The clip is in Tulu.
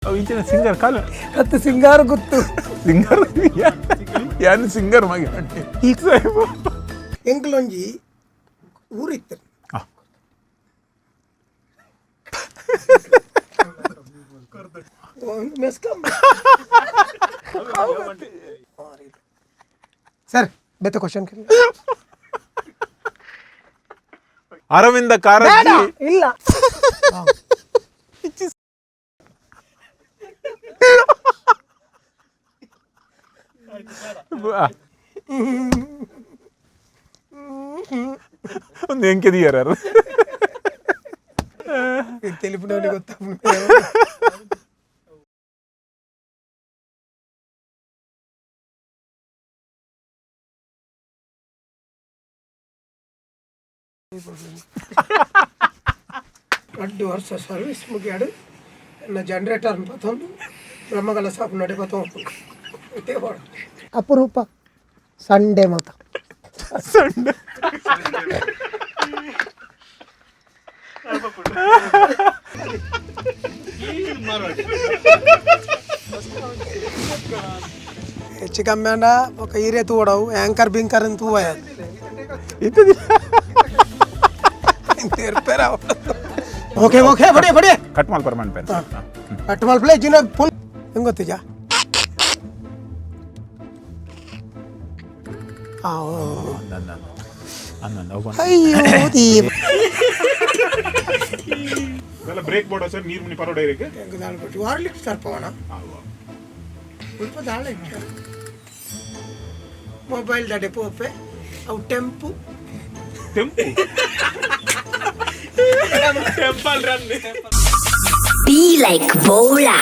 ಅವು ಇಂಚಿನ ಸಿಂಗರ್ ಕಾಲ. ಅತ್ತು ಸಿಂಗಾರ ಗೊತ್ತು. ಸಿಂಗರ್, ಯಾನ್ ಸಿಂಗರ್ ಮಗಿ ಈ ಸಾಹೇಬ್. ಎಂಕ್ಲೊಂಜಿ ಊರಿತ್ತು. ಒಂದು ಮೆಸ್ಕಾಂ ಸರ್, ಬೇತೆ ಕ್ವಶನ್. ಅರವಿಂದ ಬೇಡ. ಕಾರಂಜಿ. ಇಲ್ಲ. ಒಂದು ಎಂಕೆದಿಯಾರ. ತಿಳಿಪಿನವನಿಗೆ ಗೊತ್ತಾಗ. ರಡ್ಡು ವರ್ಷ ಸರ್ವಿಸ್ ಮುಗಿಯಾಡು ಎನ್ನ ಜನರೇಟರ್ ಪತ್ತೊಂದು ಬ್ರಹ್ಮಗಲ ಸಾಪು ನಡೆ ಪತ್ತೊಂದು ಅಪರೂಪ ಸಂಡೆ ಮಾತ. ಸಣ್ಣ. ಹೆಚ್ಚು ಕಮ್ಮಿ ಅಂಡ ఒక ಈರೇ ತೂಡವು ಯಾಂಕರ್ ಬಿಂಕರ್ ಅಂತ ತೂವ. ಇತ್ತದಿ. ಓಕೆ ಓಕೆ, ಬಡಿ ಬಡಿ. ಕಟ್ ಮಾಲ್ ಪರ್ಮನೆಂಟ್ ಪೆನ್. ಕಟ್ ಮಲ್ಪಲೆ ಜಿನ ಫುಲ್ ಹೆಂಗ್ ಗೊತ್ತಿಜಾ? ಅಯ್ಯೋ ದೀಪ. ಇದೆಲ್ಲ ಬ್ರೇಕ್ ಬೋರ್ಡ್ ಸರ್, ನೀರು ಮುನಿ ಪರೋಡ ಇರಕ್ಕೆ. ವಾರ್ಲಿಕ್ ಸರ್ಪವಣ ಉಲ್ಪ ದಾಳ ಇಟ್ಟು ಮೊಬೈಲ್ ದಡೆ ಪೋಪೆ ಅವು tempo. Tempo temple run. Be like Bola.